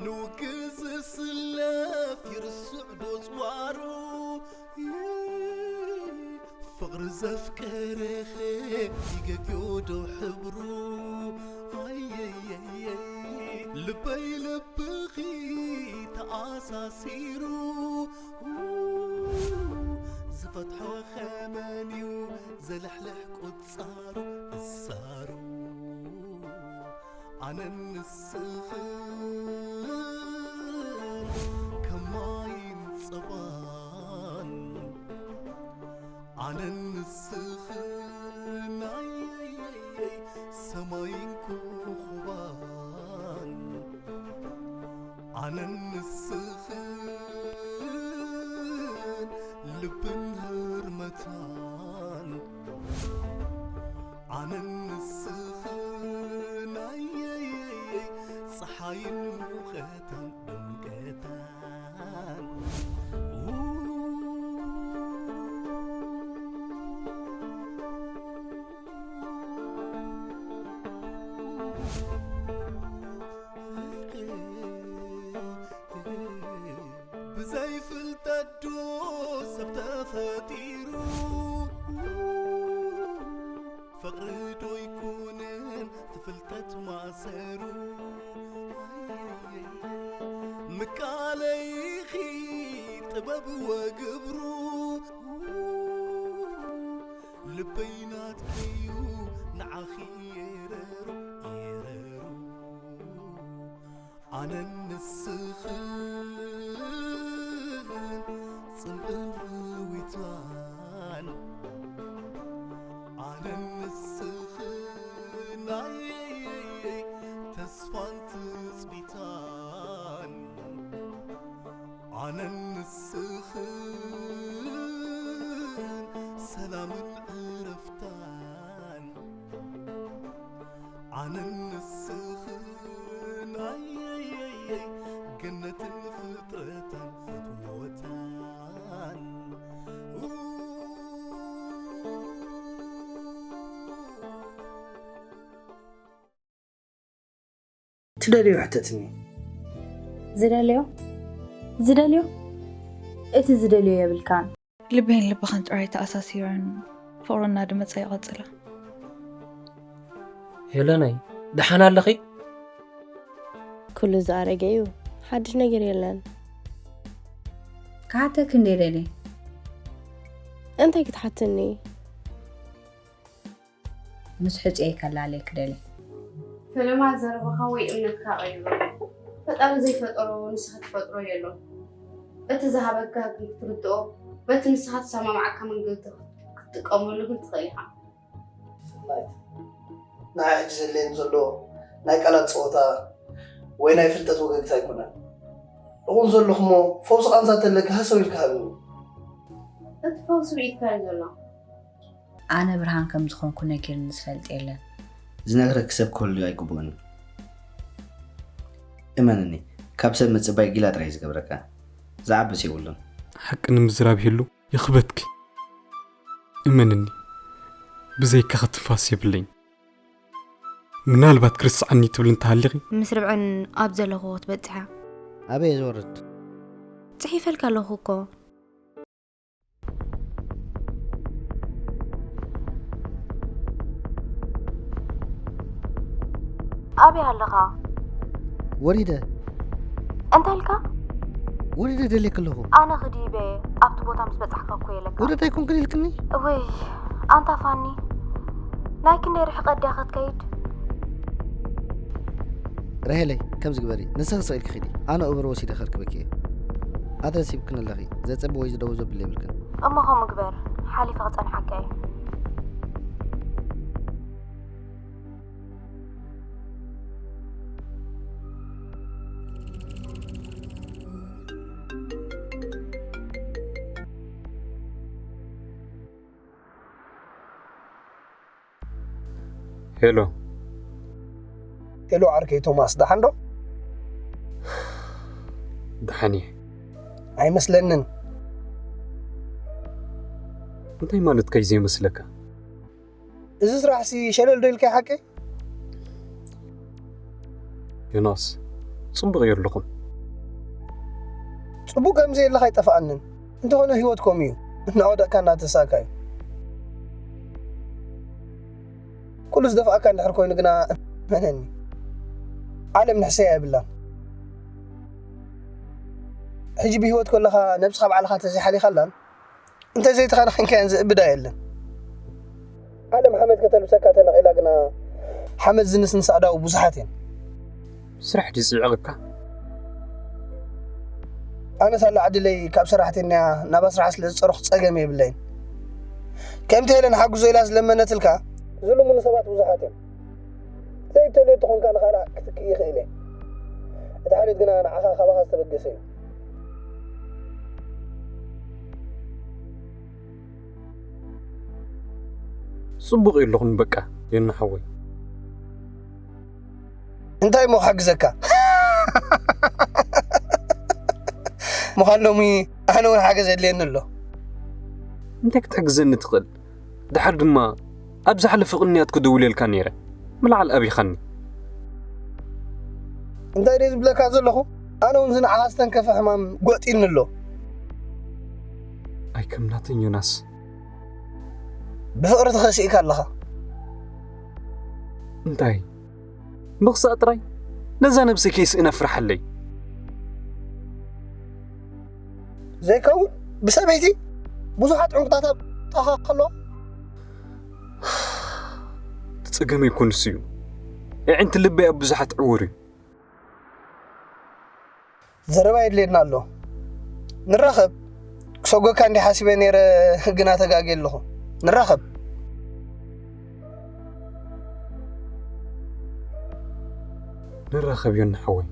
ንውግእ ዝስለፍ ይርስዕ ዶ ጽዋሩ? ፍቕሪ ዘፍቀረኸ ይገግዮ ዶ ሕብሩ? ኣየየየይ ልበይ ልብኺ ተኣሳሲሩ፣ ዝፈትሖ ኸመንዩ ዘልሕልሕ ቁጻሩ እሳሩ። ኣነን ንስኽን ከማይን ጸባን፣ ኣነን ንስኽን ኣየየየይ ሰማይን ኮኾባን፣ ኣነን ንስኽን ልብን ህርመታን፣ ኣነን ንስኽን ኣየየየይ ጸሓይን ሙቐታን ድምቀታን። ብዘይ ፍልጠት ዶ ሰብ ተፈጢሩ? ፍቕሪ ዶ ይኩንን ፍልጠት ማእሰሩ? ምቃለይኺ ጥበብ ወግብሩ፣ ልበይ ናትኪዩ ንዓኺ የረሩ፣ የረሩ። ኣነን ንስኽን ጽምእን ርዊታን፣ ኣነን ንስኽን ኣየየየይ ተስፋን ትጽቢታን፣ ኣነን ንስኽን ሰላምን ዕረፍታን፣ ኣነን ንስኽን ኣየየየይ ገነትን ፍጥረታን ፍትወታን። ትደልዮ ሕተትኒ። ዝደልዮ ዝደልዮ እቲ ዝደልዮ የብልካን። ልበይን ልብኻን ጥራይ ተኣሳሲረን ፍቕሪ እናደመጸ ይቐጽላ። ሄለነይ፣ ደሓን ኣለኺ? ኩሉ ዝኣረገ እዩ፣ ሓድሽ ነገር የለን። ክሓተኪ እንዴ ደልየ። እንታይ ክትሓትኒ? ምስ ሕጽየይ ከላልየኪ ደልየ። ፈለማ ዘረባኻ ወይ እምነትካ ቀይሮ። ፈጣሪ ዘይፈጠሮ ንስኻ ትፈጥሮ የሎን። በቲ ዝሃበካ ግን ክትርድኦ፣ በቲ ንስኻ ትሰማምዓካ መንገዲ ክትጥቀመሉ ግን ትኽእል ኢኻ። ሰናይት፣ ንዓይ ሕጂ ዘድልየኒ ዘሎ ናይ ቃላት ጸወታ ወይ ናይ ፍልጠት ወገግታ ኣይኮነን። እኹን ዘለኹሞ ፈውሲ ቃንዛ ተለኪ ሃሰው ኢልኪ ሃብኒ። እቲ ፈውሲ ብኢድካ እዩ ዘሎ። ኣነ ብርሃን ከም ዝኾንኩ ነጊርኒ ዝፈልጥ የለን። ዝነግረኪ ሰብ ክህሉ ኣይግብኦን እዩ። እመንኒ፣ ካብ ሰብ ምጽባይ ጊላ ጥራይ እዩ ዝገብረካ። ዝዓብስ የብሉን። ሓቂ ንምዝራብ ሄሉ ይኽበትኪ። እመንኒ፣ ብዘይካኺ ትንፋስ የብለይን። ምናልባት ክርስዓኒ ትብሊ እንተሃሊኺ። ምስ ርብዐን ኣብ ዘለኹ ክትበጽሕ እያ። ኣበይ እየ ዝወርድ? ጽሒፈልካ ኣለኹ እኮ። ኣበይ ኣለኻ? ወሪደ። እንታይ ኢልካ? ወሪደ ደልየኪ ኣለኹ። ኣነ ክድይበ ኣብቲ ቦታ ምስ በጻሕካ እኮ የለካ። ወረድ ኣይኮንክን ኢልክኒ? እወይ ኣንታ ፋኒ፣ ናይ ክንደይ ርሕቐት ድያ ክትከይድ? ራሄለይ፣ ከምዚ ግበሪ፣ ንስኺ ስቕ ኢልኪ ኺዲ፣ ኣነ ኡበር ወሲደ ከርክበኪ እየ። ኣድረስ ሂብክኒ ኣለኺ፣ ዘጸቢ ወይ ዝደውል ዘብል የብልክን። እሞ ከምኡ ግበር፣ ሓሊፈ ክጸንሓካ እየ። ሄሎ። ሄሎ ዓርከይ ቶማስ፣ ደሓን ዶ? ደሓን እየ። ኣይመስለንን። እንታይ ማለትካ እዩ ዘይመስለካ? እዚ ስራሕሲ ሸለል ዶ ኢልካዮ ሓቀይ? ዮናስ፣ ጽቡቕ እዩ ኣለኹም። ጽቡቕ ከም ዘየለኻ ኣይጠፍኣንን። እንተኾነ ህይወት ከምኡ እዩ። እናወደቕካ እናተሳእካ እዩ። ኩሉ ዝደፍኣካ እንድሕር ኮይኑ ግና መነኒ። ዓለም ንሕሰያ የብላን። ሕጂ ብህይወት ከለኻ ነብስኻ ባዕልኻ ተዘይሓሊኻላን እንተዘይተኸናኺንካየን ዝእብዳ የለን። ዓለም ሓመድ ከተልብሰካ ተነቒላ ግና ሓመድ ዝንስንሳ ኣእዳው ብዙሓት እየን። ስራሕ ድዩ ዝዕቕካ? ኣነስ ኣላ ዓድለይ ካብ ሰራሕተኛ ናብ ኣስራሕ ስለ ዝፀረኹ ፀገም የብለይን። ከምቲ ሄለን ሓግዞ ኢላ ዝለመነትልካ ዝልምኑ ሰባት ብዙሓት እዮም። ዘይተልዮ ተኾንካ ንኻልእ ክትክእ ይኽእል እየ። እቲ ሓልዮት ግና ንዓኻ ካባኻ ዝተበገሰ እዩ። ጽቡቕ የለኹን በቃ ዮኒ ሓወይ። እንታይ እሞ ክሕግዘካ? ምዃን ሎሚ ኣነ እውን ሓገዝ የድልየኒ ኣሎ። እንታይ ክትሕግዘኒ ትኽእል? ድሓር ድማ ኣብ ዝሓለፈ ቅንያት ክደውለልካ ነይረ ምልዓል ኣቢኻኒ። እንታይ ደይ ዝብለካ ዘለኹ? ኣነ እውን ዝንዓኻ ዝተንከፈ ሕማም ጎጢኒ ኣሎ። ኣይከምናትን ዮናስ። ብፍቕሪ ተኸሲእካ ኣለኻ። እንታይ ምኽሳእ ጥራይ? ነዛ ነብሰይ ከይስእና ፍርሓለይ። ዘይከውን ብሰበይቲ ብዙሓት ዕንቁታት ኣብ ጣኻ ከሎ ጸገመይ እኮ ንሱ እዩ። ኣዒንቲ ልበይ ኣብ ብዙሓት ዕውር እዩ። ዘረባ የድልየና ኣሎ። ንራኸብ። ክሰጎካ እንዲ ሓሲበ ነይረ ግና ተጋግየ ኣለኹ። ንራኸብ። ንራኸብ ዮኒ ሓወይ።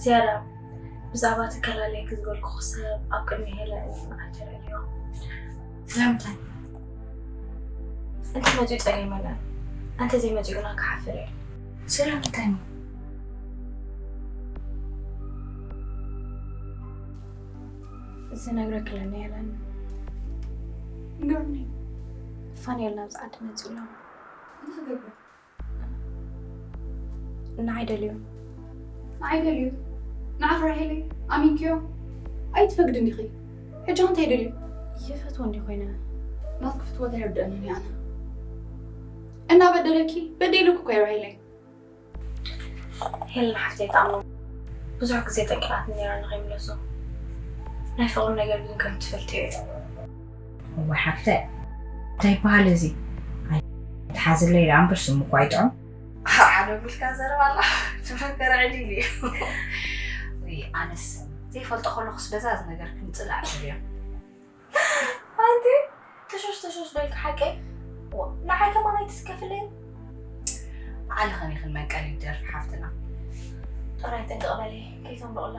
ዝያዳ ብዛዕባ ተከላለይ ክዝበልኩ ክሰብ ኣብ ቅድሚ ሄለ ኣይተረድዮ። ስለምንታይ? እንተ መጺኡ ጸገም የለን፣ እንተ ዘይመጺኡ ግና ክሓፍር እየ። ስለምንታይ? ዝነግረክለኒ የለን። ንገሩኒ። ፋንኤል ናብዚ ዓዲ መጺኡ ኣሎ። እንታይ ክገብር? ንዓይ ደልዩ። ንዓይ ደልዩ? ንዓኽ ራሄለይ ኣሚንክዮ? ኣይትፈግድን ዲኺ? ሕጂ እንታይ ደልዩ? ይፈትዎ እንዲ ኮይነ። ናትኪ ፍትወት ኣይርድአንን እዩ ኣነ። እናበደለኪ በዲሉኪ እኮ እዩ ራሄለይ። ሄለን ሓፍተይ ትኣምኖ ብዙሕ ግዜ ጠንቂቓትኒ ነይራ ንኸይምለሶ። ናይ ፍቕሪ ነገር ግን ከም ትፈልጥዮ እዩ። እዋይ ሓፍተይ እንታይ ይበሃል እዚ? ኣይትሓዝለይ ደኣ እምበር ስሙ እኮ ኣይጥዑም። ዓለም ኢልካ ዘረባ ኣላ ትመከረ ዕሊል እዩ። ውይ ኣነስ ዘይፈልጦ ከለኹስ በዛ ዝነገርክን ጽላእ ትብዮ። ኣንቲ ትሽሽ ትሽሽ ዶ ኢልካ ሓቀይ? ዋ፣ ንዓይ ከማን ኣይትስከፍለይ። ባዕልኽን ኢኽን መንቀሊ ደርፊ ሓፍትና። ጥራይ ጥንቅቕ በሊ ከይተምልቑላ።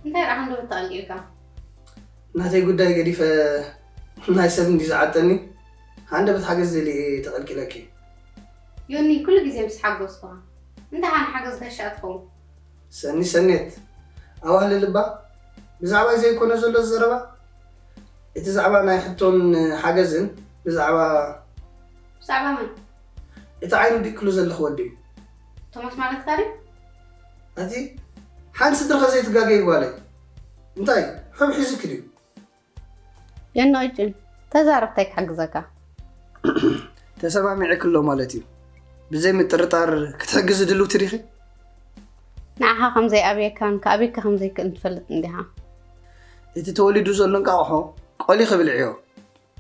እንታይ ደኣ ሃንደበት ተቐልቂልካ? ናተይ ጉዳይ ገዲፈ ናይ ሰብ እንዲ ዝዓጠኒ ሃንደበት ሓገዝ ደልየ እየ ተቐልቂለኪ። ዮኒ፣ ኩሉ ግዜ ምስ ሓጎስኩኻ። እንታይ ሓን ሓገዝ ጋሻ ትኸውን? ሰኒ ሰኔት፣ ኣዋህልል እባ ብዛዕባ ዘይኮነ ዘሎ ዘረባ። እቲ ዛዕባ ናይ ሕቶን ሓገዝን ብዛዕባ ብዛዕባ መን? እቲ ዓይኑ ዲክሉ ዘለኽ ወዲ እዩ። ቶማስ ማለትካ ድዩ? ኣቲ ሓንቲ ስድርኸ ዘይትጋገይ ጓለይ። እንታይ ሕብ ሒዙኪ ድዩ? የንቕጭን ተዛረብ ታይ ክሕግዘካ? ተሰማሚዕኪ ኣሎ ማለት እዩ። ብዘይ ምጥርጣር ክትሕግዚ ድልውቲ ዲኺ? ንዓኻ ከም ዘይኣብየካን ክኣብየካ ከም ዘይክእልን ትፈልጥ እንዲኻ። እቲ ተወሊዱ ዘሎ እንቃቑሖ ቆሊኺ ብልዕዮ።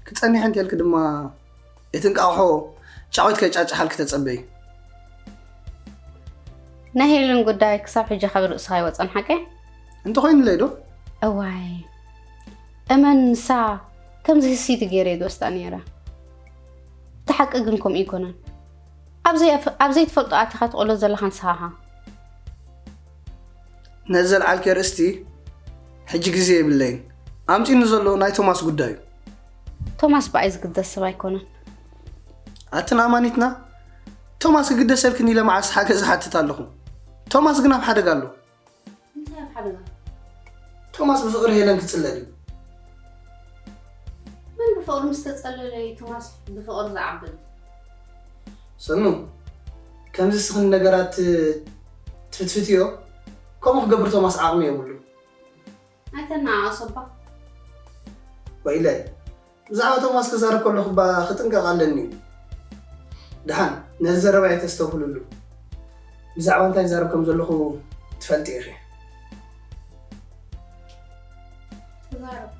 ክጸኒሕ እንተልኪ ድማ እቲ እንቃቑሖ ጫቒት ከይጫጭሓልኪ ተጸበዪ። ናይ ሄለን ጉዳይ ክሳብ ሕጂ ካብ ርእስኻ ኣይወጸን ሓቀይ? እንተኾይኑለይ ዶ? እዋይ እመን ንሳ ከምዚ ህስይቲ ገይረ እየ ዝወስዳ ነይረ። እቲ ሓቂ ግን ከምኡ ኣይኮነን። ኣብ ዘይትፈልጦ ኣቲኻ ትቕሎ ዘለኻ ንስኻ ኢኻ። ነዚ ዘልዓልኪ ኣርእስቲ ሕጂ ግዜ የብለይን። ኣምጺኡኒ ዘሎ ናይ ቶማስ ጉዳይ እዩ። ቶማስ ብኣይ ዝግደስ ሰብ ኣይኮነን። ኣትን ኣማኒትና ቶማስ ክግደሰልክን ኢለ መዓስ ሓገዝ እሓትት ኣለኹ። ቶማስ ግን ኣብ ሓደጋ ኣሎ። እንታይ ኣብ ሓደጋ? ቶማስ ብፍቕሪ ሄለን ክጽለል እዩ። መን ብፍቕሪ ምስ ተጸለለ እዩ ቶማስ ብፍቕሪ ዝዓብል? ሰኑ፣ ከምዚ ስኽን ነገራት ትፍትፍትዮ ከምኡ ክገብር ቶማስ ዓቕሚ የብሉ። ኣይተናኣሶባ። ወይለይ፣ ብዛዕባ ቶማስ ክዛረብ ከለኹ እባ ክጥንቀቕ ኣለኒ እዩ። ደሓን ነዚ ዘረባይ ተስተብህሉሉ። ብዛዕባ እንታይ ይዛረብ ከም ዘለኹ ትፈልጢ ኢኺ። ተዛረብ።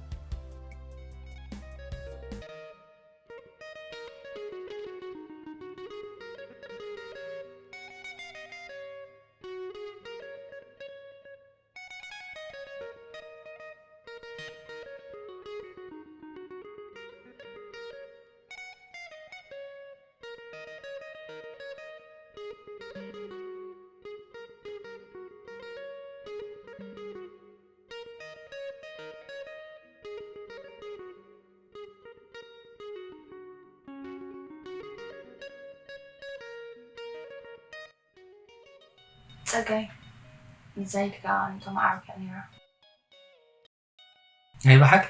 ጸጋይ ንዛይድ ከኣ ነቶም ዓርኪ ነይራ። ናይ ብሓቂ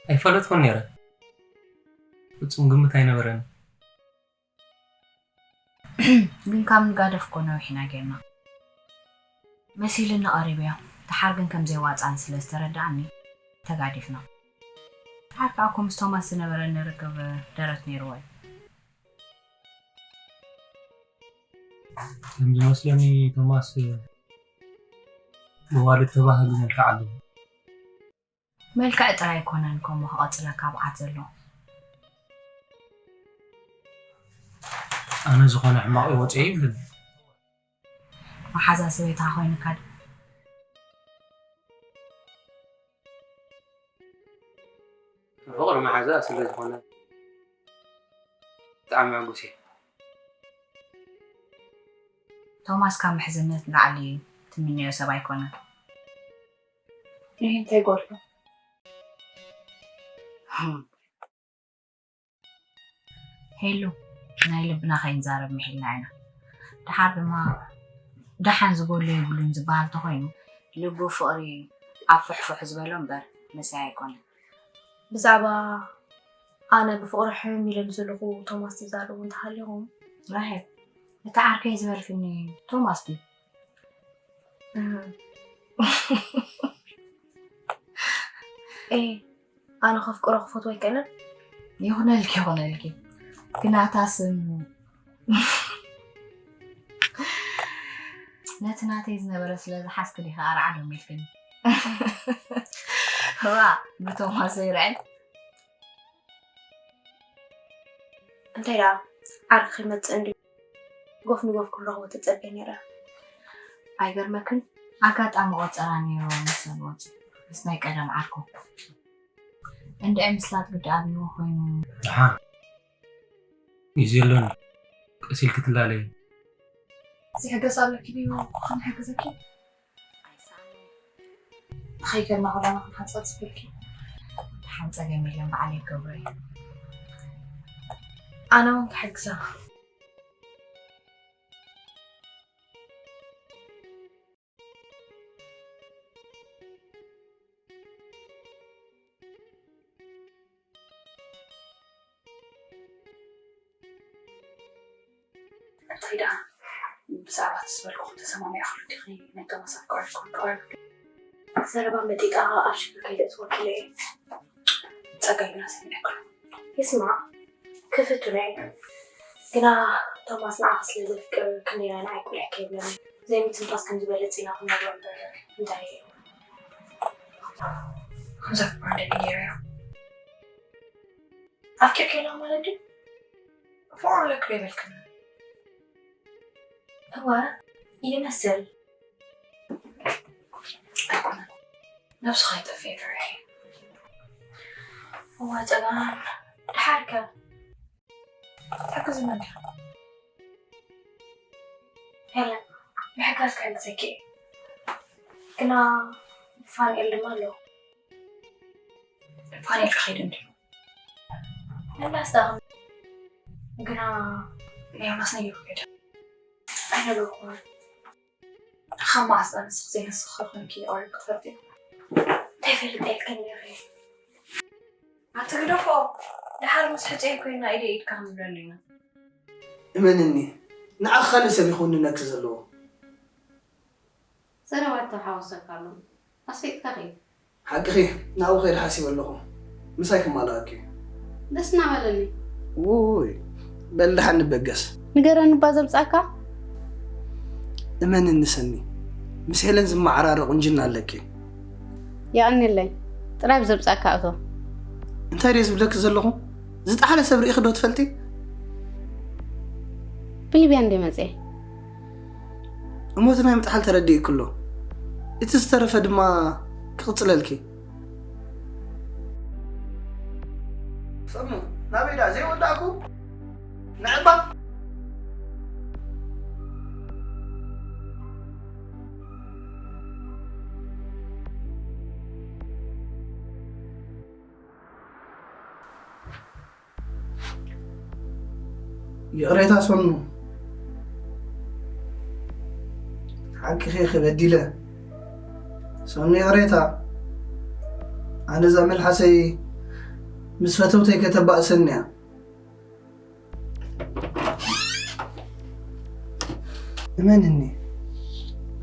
ኣይፈለጥኩን ነይረ። ፍጹም ግምት ኣይነበረን። ግን ካብ ንጋደፍ እኮ ነዊሕና ጌርና። መሲልኒ ቀሪበዮ። ደሓር ግን ከም ዘይዋጻኒ ስለ ዝተረድኣኒ ተጋዲፍና። ደሓር ከኣ እኮ ምስ ቶማስ ዝነበረኒ ርክብ ደረት ነይርዎ እዩ። ከም ዝመስለኒ ቶማስ መዋልድ ተባህሉ መልክዕ ኣለዎ። መልክዕ ጥራይ ኣይኮነን ከምኡ ክቐጽለካ ብዓት ዘለዎ። ኣነ ዝኾነ ሕማቕ ይወጽኦ ይብልን። መሓዛ ሰበይትኻ ኮይኑካ ድዩ? ፍቕሪ መሓዛ ስለ ዝኾነ ብጣዕሚ ሕጉስ እየ። ቶማስ ካብ ምሕዝነት ንላዕሊ ትምነዮ ሰብ ኣይኮነን። ይህ እንታይ ጎድሎ? ሄሉ ናይ ልብና ከይንዛረብ ምሒልና ኢና። ደሓር ድማ ደሓን ዝጎድሎ የብሉን ዝበሃል ተኾይኑ ልቡ ፍቕሪ ኣብ ፍሕፍሕ ዝበሎ እምበር ምሳይ ኣይኮነን። ብዛዕባ ኣነ ብፍቕሪ ሕምም ኢለ ንዘለኹ ቶማስ ትዛረቡ እንተሃሊኹም። ራሄል እቲ ዓርከይ ዝበልክኒ ቶማስ ድዩ? እህ። ኤ ኣነ ከፍቅሮ ክፈትዎ ኣይክእልን። ይኹነልኪ ይኹነልኪ ግና እታ ስም ነቲ ናተይ ዝነበረ ስለ ዝሓዝኪ ዲኺ ኣርዓ ዶም ኢልክኒ። ዋ ብቶማስ ዘይርዕድ። እንታይ ደኣ ዓርኪ ክመጽእ እንድዩ ጎፍ ንጎፍ ክንረኽቦ ተጸብየ ነይረ። ኣይገርመክን ኣጋጣሚ ቆጸራ ነይሩ መሰል ወጺ ምስ ናይ ቀደም ዓርኩ እንድዒ ምስላጥ ግዲ ኣብይዎ ኮይኑ። ደሓን ግዜ ኣሎኒ ቀስ ኢልኪ ትላለዪ። ዝሕገዝ ኣለኪ ድዩ ክንሕግዘኪ? ንኸይከድና ክዳና ክንሓንፀፅ ዝበልኪ ሓንፀ ገሚለን በዓል ይገብሮ እዩ። ኣነ እውን ክሕግዛ። እንታይ ደኣ ብዛዕባ እቲ ዝበልኩ ተሰማሚዕኺ ዲኺ? ናይ ቶማስ ኣፍቃሪ ክኾን ክቐርብ። ዘረባ መጢጣ ኣብ ሽግር ከይተእትወኪ ኢለ እየ። ጸጋይ ግና ሰሚዐኪ። ይስማዕ፣ ክፍቱን እየ። ግና ቶማስ ንዓኺ ስለ ዘፍቅር ክንደይ ናይ ንዓይ ቁሊሕ ከይብለኒ። ዘይምትንፋስ ከም ዝበለጽ ኢና ክንነግሮ እምበር እንታይ እዩ? ከም ዘፍቅሮ እንደልየ ነይረ እያ። ኣፍቂርኪ ኣለኺ ማለት ድዩ? ፍቕሪ ኣለኪ ዶ ኣይበልክን? እወ፣ ይመስል። ኣይኮነን። ነብስኻ ኣይጠፍእ ፍርሒ። እወ፣ ጸገም። ደሓር ከ? ትሕግዝና ዲኻ? ሄለን፣ ምሕጋዝ ክሕግዘኪ እየ። ግና ፋንኤል ድማ ኣሎ። ፋንኤል ከ ከይዱ እንድዩ? ዮናስ ደኣ ግና ንዮናስ ነጊሩ ከይደ። ኣይነገርኩዎን። ካብ መዓስ ደኣ ንስኺ ዘይንስኺ ኮይንኪ ኣውሪድኪ ትፈልጢ? እንታይ ፈልጥ ኢልክኒ ነይረ? ኣቲ ግደፎ፣ ደሓር ምስ ሕጹየይ ኮይና ኢደይ ኢድካ ክንብለሉ ኢና። እመንኒ፣ ንዓኺ ካልእ ሰብ እዩ ክውንነኪ ዘለዎ። ዘረባ ተሓወሰካ ኣሎ። ኣስፊጥካ ኺድ። ሓቅኺ፣ ናብኡ ከይደ ሓሲበ ኣለኹ። ምሳይ ክማላኣኪ። ደስ እናበለኒ። ውይ፣ በል ደሓን ንበገስ። ንገረኒ እባ ዘምጻእካ። እመንኒ ሰኒ፣ ምስ ሄለን ዝመዓራረ ቁንጅና ኣለኪ። የቐንየለይ። ጥራይ ብዘምጻእካ እቶ። እንታይ ድየ ዝብለኪ ዘለኹ? ዝጠሓለ ሰብ ርኢኺ ዶ ትፈልጢ? ብሊብያ እንድየ መጽየ። እሞ እቲ ናይ ምጥሓል ተረዲእኪ ኣሎ። እቲ ዝተረፈ ድማ ክቕጽለልኪ። ሰሙ፣ ናበይ ደኣ ዘይወዳእኩ? ንዕባ። ይቕሬታ ሰኑ፣ ሓቅኺ ኢኺ በዲለ። ሰኑ ይቕሬታ፣ ኣነ እዛ መልሓሰይ ምስ ፈተውተይ ከተባእሰኒ እያ። እመንኒ፣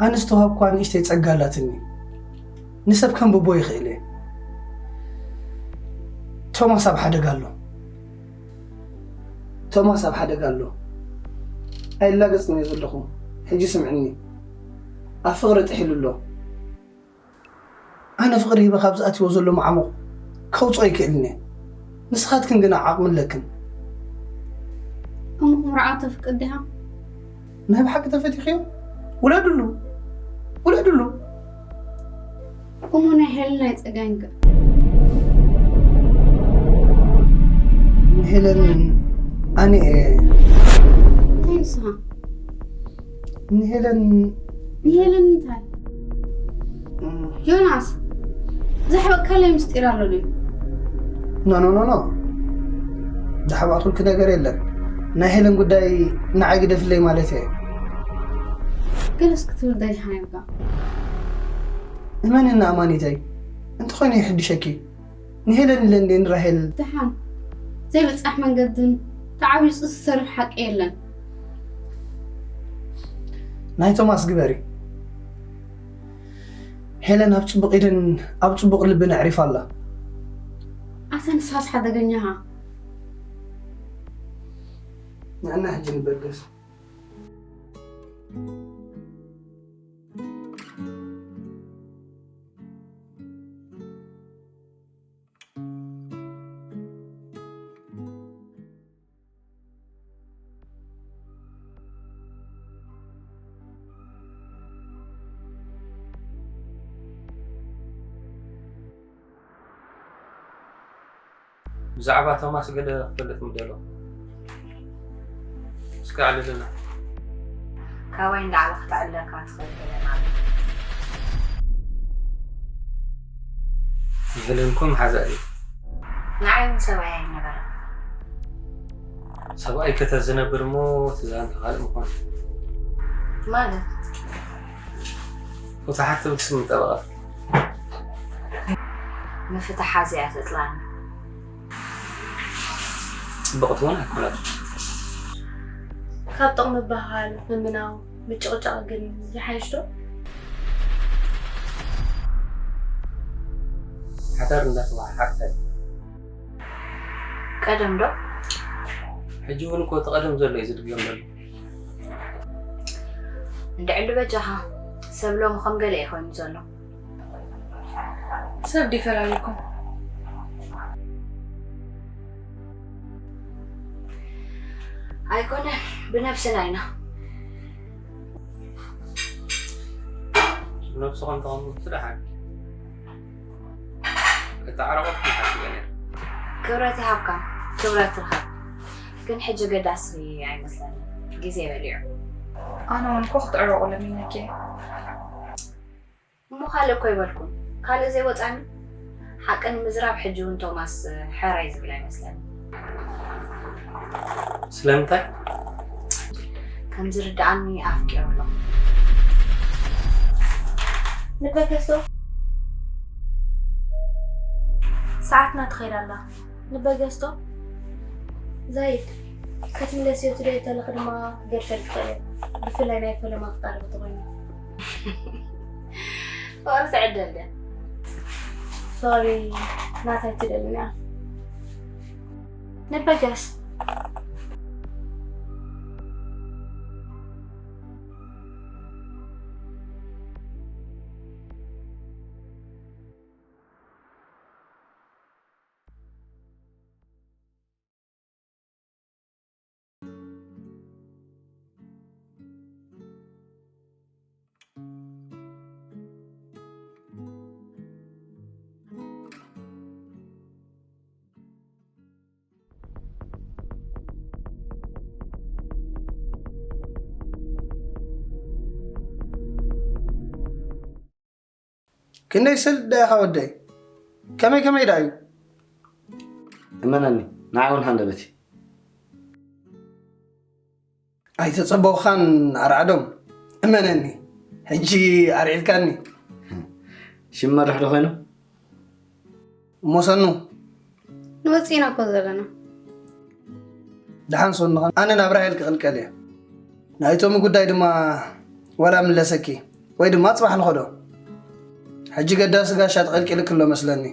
ኣነ ዝተዋህብኳ ንእሽተይ ጸጋ ኣላትኒ። ንሰብ ከንብቦ ይኽእል እየ። ቶማስ ኣብ ሓደጋ ኣሎ። ቶማስ ኣብ ሓደጋ ኣሎ። ኣይላገጽን እየ ዘለኹ። ሕጂ ስምዕኒ። ኣብ ፍቕሪ ጥሒሉ ኣሎ። ኣነ ፍቕሪ ሂበ ካብ ዝኣትዎ ዘሎ ማዕሙቕ ከውጽኦ ኣይክእልን እየ። ንስኻትክን ግና ዓቕሚ ኣለክን። እሞ ክምርዓው ተፍቅድ ዲኻ? ናይ ብሓቂ ተፈቲኽዮ? ውለድሉ። ውለድሉ። እሞ ናይ ሄለን ናይ ጸጋይን ከ? ንሄለን ኣነ እየ። እንታይ ንስኻ? ንሄለን ንሄለን እንታይ? እም። ዮናስ፣ ዘሕበቅካለይ ምስጢር ኣሎ ድዩ? ኖ፣ ኖ፣ ኖ፣ ኖ። ዘሕበቕኩልኪ ነገር የለን። ናይ ሄለን ጉዳይ ንዓይ ግደፍለይ ማለት እየ። ገለስ ክትብል ደሊኻ ነርካ። እመንና ኣማኒተይ፣ እንተኾይነ ይሕድሸኪ። ንሄለን ኢለ እንድየ ንራሄል። ደሓን ዘይብጻሕ መንገድን ተዓቢጹ ዝሰርሕ ሓቂ የለን። ናይ ቶማስ ግበሪ። ሄለን ኣብ ጽቡቕ ኢድን ኣብ ጽቡቕ ልብን ኣዕሪፋ ኣላ። ኣታ ንስኻስ ሓደገኛኻ። ንዕና ሕጂ ንበገስ። ብዛዕባ ቶማስ ገለ ክፈልጥ ምደሎ። እስከ ኣዕልለና። ካባይ ንላዕሊ ከተዕልለካ ትኽእል ሄለን ኣላ። ንሄለን እኮ መሓዛ እዩ። ንዓይ እውን ሰብኣይ ኣይነበረን። ሰብኣይ ከተዝነብር እሞ እቲ ዛንታ ካልእ ምኾነ። ማለት? ፍትሓት ትብል ስም ጠበቓ። ምፍታሓ እዚኣ ተጥላኒ። ጽብቕቲ እውን ኣይኮነትን። ካብ ጥቕሚ ምብህሃል፣ ምምናው፣ ምጭቕጫቕ ግን ይሓይሽ ዶ? ሓዳር እንዳተባሃሓርካ እዩ። ቀደም ዶ? ሕጂ እውን እኮ እቲ ቀደም ዘሎ እዩ ዝድገም ዘሎ። እንድዕሉ በጃኻ፣ ሰብ ሎሚ ከም ገለ እዩ ኮይኑ ዘሎ። ሰብ ዲፈላለኩም። ኣይኮነን፣ ብነብስና ኢና። ነብስኹም ተቐምጡ ደሓን። ከተዓረቑኩም ሓሲበ ነይረ። ክብረት ይሃብካ፣ ክብረት ትርኸብ። ግን ሕጂ ገዳሲ ኣይመስለኒ፣ ግዜ በሊዑ። ኣነ እውን እኮ ክትዕረቑ ለሚነኪ። እሞ ካልእ እኮ ይበልኩን፣ ካልእ ዘይወፃኒ። ሓቂ ንምዝራብ ሕጂ እውን ቶማስ ሕራይ ዝብል ኣይመስለኒ። ስለምንታይ? ከም ዝርድኣኒ ኣፍቂሩ ኣሎ። ንበገሶ ሰዓትና ትኸይድ ኣላ። ንበገስቶ ዛይድ ክትምለስዮ ትደሊ ተለኺ ድማ ገድፈል ትኽእል እየ። ብፍላይ ናይ ፈለማ ኣፍቃሪ ተኾይኑ። ፍቕሪ ትዕደል ድያ? ፍቕሪ ናታይ ትደልን እያ። ንበገስ ክንደይ ስል ደኢኻ ወደይ? ከመይ ከመይ ደኣ እዩ? እመነኒ ንዓይ እውን ሃንደበት እዩ። ኣይተጸበኹኻን ኣርዓዶም፣ እመነኒ ሕጂ ኣርዒድካኒ። ሽም መርሕ ዶ ኮይኑ? እሞ ሰኑ ንወፂና እኮ ዘለና። ደሓን ሰኑ፣ ኣነ ናብ ራሄል ክቕልቀል እየ። ናይቶም ጉዳይ ድማ ዋላ ምለሰኪ ወይ ድማ ጽባሕ ንኸዶ። ሕጂ ገዳሲ ጋሻ ተቐልቂልክ ኣሎ መስለኒ።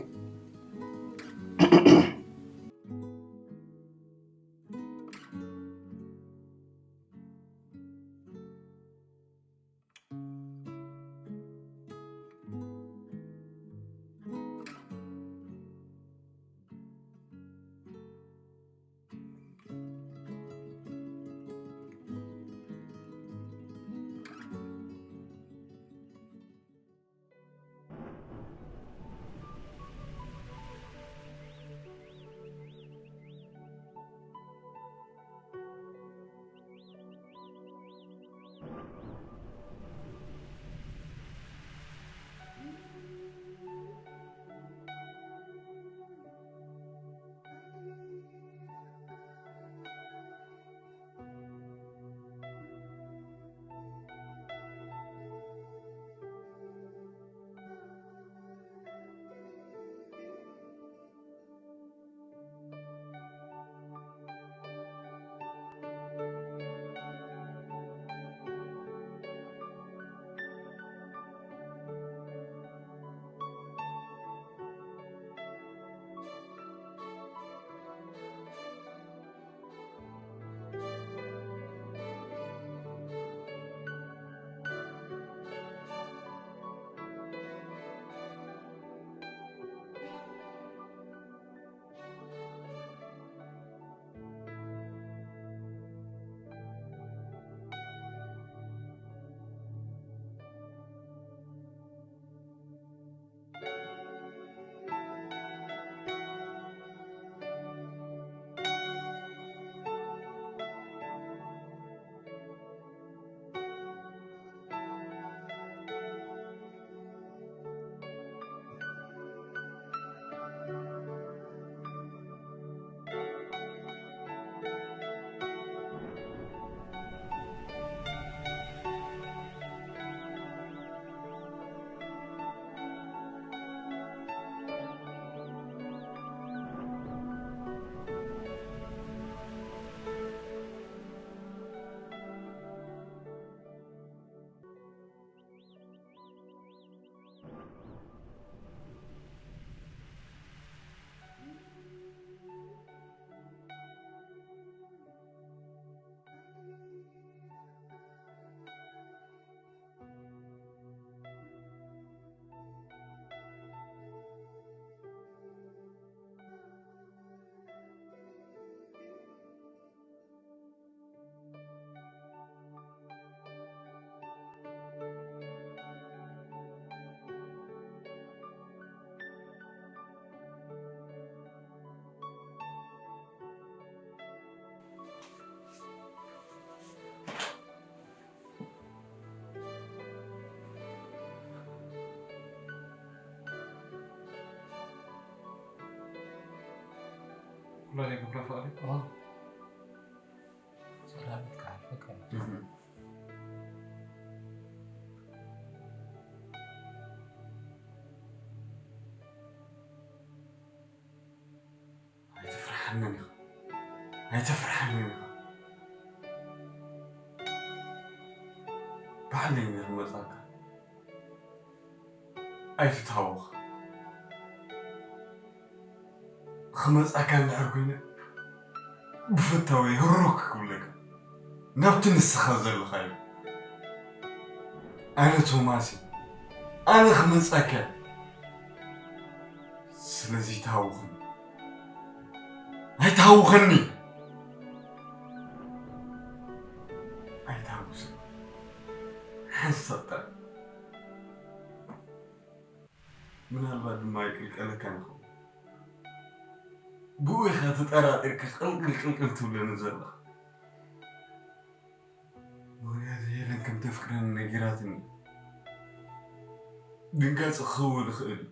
ኩላ ናይ ገብራ ፍቓድ እዩ። اه ሰላም ካሕፈከ ኣይተፍርሓንን ኢኻ ኣይተፍርሓንን ኢኻ ባዕለይ ነርመፃካ ኣይትታወኽ ክመፃካ እንድሕር ኮይነ ብፍታወይ ህሩክ ክብለካ ናብቲ ንስኻ ዘለኻዮ ኣነ ቶማስ ኣነ ክመፃካ ስለዚ ታውኽን ኣይታውኸኒ ኣይታውስ ሓንሳብ ጥራይ ምናልባት ድማ ይቅልቀለካ ንኸውን ብኡ ኢኻ ተጠራጢርካ ቅልቅል ቅልቅል ትብለኒ ዘለኻ ምክንያቱ ሄለን ከም ተፍቅረኒ ነጊራትኒ ድንጋፂ ክኸውን ይኽእል እዩ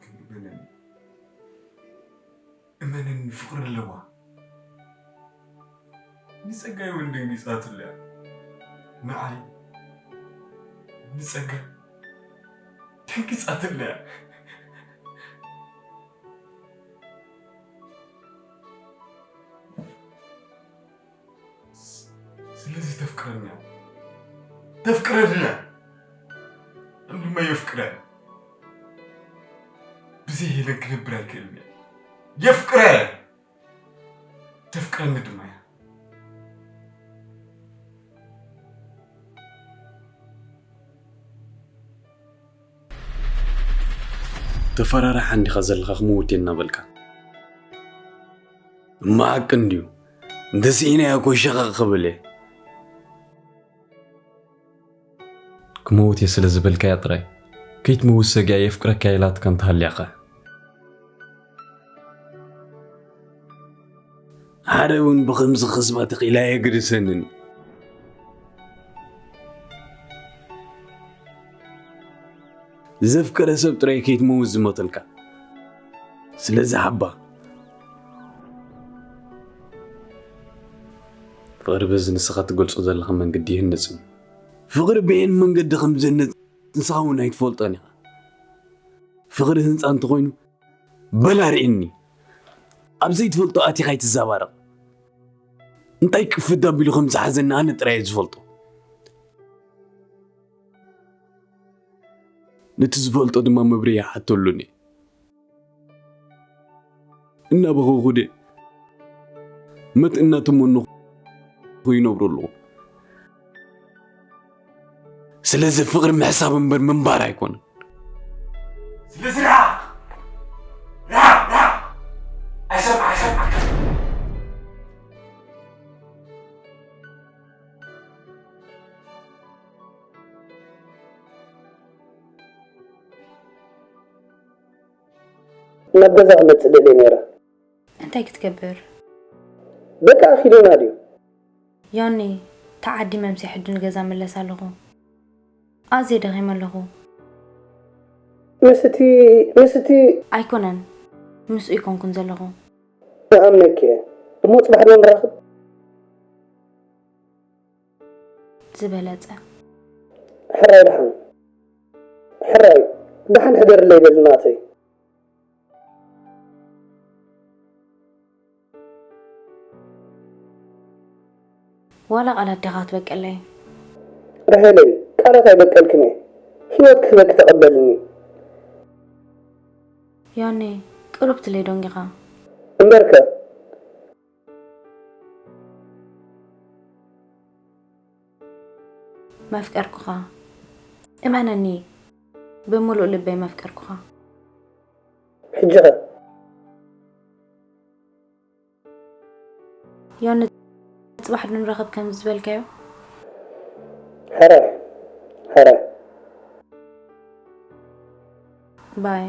ግን በለኒ እመነኒ ፍቅሪ ኣለዋ ንፀጋይ እውን ደንጊፃትሉ እያ ንዓይ ንፀጋይ ደንጊፃትሉ እያ ስለዚ ተፍቅረኒ እያ ተፍቅረኒ እያ ኣነ ድማ የፍቅረ ብዘይ ሄለን ክነብር ኣይክእልን እየ የፍቅረ ተፍቅረኒ ድማ እያ ተፈራርሓ እንዲኻ ዘለኻ ክመውት እየ እናበልካ እማ ሓቂ እንድዩ እንተስኢናያ እኮ ሸቐቕ ክብል እየ ክመውት እየ ስለ ዝበልካያ ጥራይ ከይትመውት ሰጊኣ የፍቅረካ ኢላትካ እንተሃልያኸ ሓደ እውን ብኸምዚ ክስባ ተኽኢላ ኣየግድሰንን ዘፍቀረ ሰብ ጥራይ ከይትመውት ዝሞተልካ ስለዚ ሓባ ፍቕሪ በዚ ንስኻ ትገልጾ ዘለኻ መንገዲ ይህነጽ እዩ ፍቕሪ ብኤን መንገዲ ከም ዝህነጽ ንስኻ እውን ኣይትፈልጦን ኢኻ ፍቕሪ ህንጻ እንተኾይኑ በል ኣርእየኒ ኣብ ዘይትፈልጦ ኣቲኻ ኣይትዘባረቕ እንታይ ክፍት ኣቢሉ ከም ዝሓዘኒ ኣነ ጥራይ እየ ዝፈልጦ ነቲ ዝፈልጦ ድማ መብርሂ ይሓተሉኒ እናበኸኹ ድየ መት እናተመነኹ ይነብሩ ኣለኹ ስለዚ ፍቕሪ ምሕሳብ እምበር ምንባር ኣይኮነን ስለዚ ርሓቕ ርሓቕ ርሓቕ ኣይሰምዓ ኣይሰምዓካ ናብ ገዛ ክመፅእ ደልየ ነይረ እንታይ ክትገብር? በቃ ኣኺሉና ድዩ? ዮኒ፣ ተዓዲመ ምሴ ሕጂ ንገዛ እምለስ ኣለኹ። ኣዝየ ደኺመ ኣለኹ። ምስቲ ምስቲ ኣይኮነን፣ ምስኡ ኣይኮንኩን ዘለኹ። ንኣምነኪ እየ። እሞ ጽባሕ ዶ ንራኽብ? ዝበለጸ። ሕራይ ደሓን። ሕራይ ደሓን ሕደርለይ በሊ ናተይ። ዋላ ቃላት ዲኻ ክትበቀለይ? ራሄለይ ቃላት ኣይበቀልክን እየ። ህይወት ክህበኪ ተቐበልኒ። ዮኒ ቅሩብ ትለይ ዶንጊኻ። እምበርከ መፍቀርኩኻ እመነኒ ብምሉእ ልበይ መፍቀርኩኻ ሕጂ ኸ ዮኒ ጽባሕ ዶ ንራኸብ ከም ዝበልካዮ ሕራይ ሕራይ ባይ